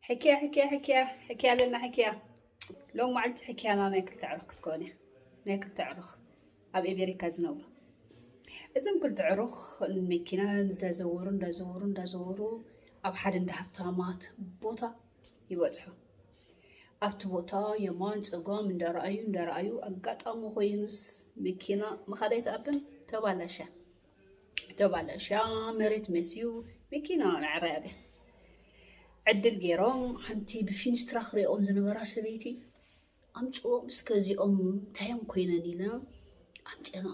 ሕክያ ሕክያ ሕክያ ሕክያ ኣለና ሕክያ። ሎም መዓልቲ ሕክያና ናይ ክልተ ዕሩኽ ክትከውን እያ። ናይ ክልተ ዕሩኽ ኣብ ኣሜሪካ ዝነብሩ። እዞም ክልተ ዕሩኽ መኪና እንዳዘወሩ እንዳዘወሩ እንዳዘወሩ ኣብ ሓደ እንዳ ሃብታማት ቦታ ይበፅሑ። ኣብቲ ቦታ የማን ፀጋም እንዳረኣዩ እንዳረኣዩ ኣጋጣሚ ኮይኑስ መኪና ምኻድ ኣይትኣብን ተባላሸ። ተባላሸ መሬት መስዩ መኪና መዕረያ ቤት ዕድል ገይሮም ሓንቲ ብፊንስትራ ክሪኦም ዝነበራ ሰበይቲ ኣምፅኦም እስከ እዚኦም እንታይ እዮም ኮይነን ኢለ ኣምፅና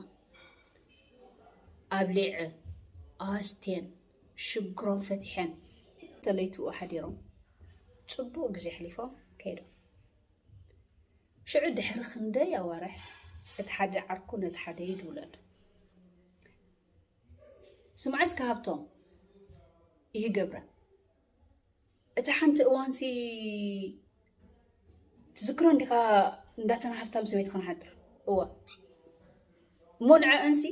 ኣብሊዐ ኣስቴን ሽግሮም ፈቲሐን ተለይትኡ ሓዲሮም ፅቡቅ ግዜ ኣሕሊፎም ከይዶም። ሽዑ ድሕሪ ክንደይ ኣዋርሕ እቲ ሓደ ዓርኩ ነቲ ሓደ ይድውለሉ። ስምዓይ እስከ ሃብቶም ይገብረ እቲ ሓንቲ እዋንሲ ትዝክሮ እንዲኻ እንዳተን ሃብታም ሰበይቲ ክንሓድር እዋ እሞ ንዐአንሲ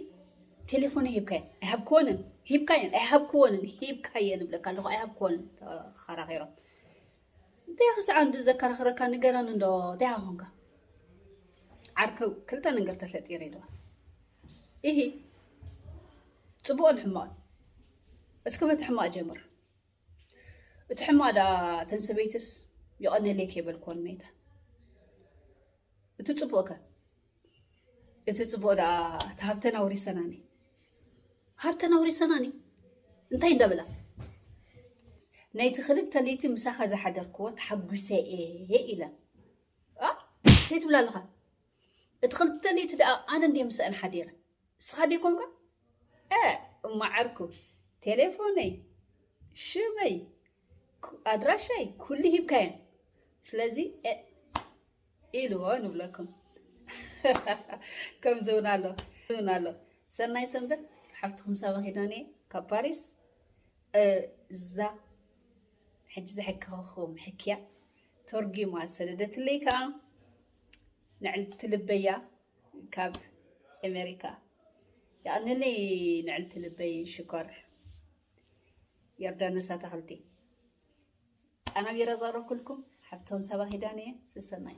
ቴሌፎን ሂብካየን ኣይሃብክወንን ሂብካየን ኣይሃብክወንን ሂብካየን እብለካ ኣለኹ ኣይሃብክወንን ተኸራኺሮም እንታይ ክስዓ እንዲ ዘከራኽረካ ንገረን እንዶ እንታይ ኮንካ ዓርክ ክልተ ነገር ተፈጢረ ኢልዋ ኢሂ ጽቡቕን ሕማቕን እስከ በቲ ሕማቕ ጀምር እቲ ሕማቕ ደኣ ተን ሰበይትስ ይቐነለይ ከይበልክወን መይታ እቲ ጽቡቕከ እቲ ጽቡቕ ደኣ እቲ ሃብተን ኣውሪሰናኒ ሃብተን ኣውሪሰናኒ እንታይ እንዳበላ ናይቲ ክልተ ለይቲ ምሳኻ ዝሓደርክዎ ተሓጒሰ እየ ኢለን እንታይ ትብላ ኣለኻ እቲ ክልተ ለይቲ ደኣ ኣነ እንድየ ምስአን ሓዲረ እስኻ ደይኮንካ እ እማዓርኩ ቴሌፎነይ ሽመይ ኣድራሻይ ኩሉ ሂብካየን ስለዚ ኢልዎ ንብለኩም ከምዚ እውን ኣሎ እውን ኣሎ ሰናይ ሰንበት ሓፍትኩም ሳባ ኪዳነ ካብ ፓሪስ እዛ ሕጂ ዘሕክኸኹም ሕክያ ተርጊማ ሰደደትለይ ከዓ ንዕልቲ ልበያ ካብ ኣሜሪካ የቐንኒ ንዕልቲ ልበይ ሽኮር ዮርዳኖስ ኣታኽልቲ ኣናቢረ ዘቕረብኩልኩም ሓብቶም ሳባ ኪዳነ እየ ስሰናይ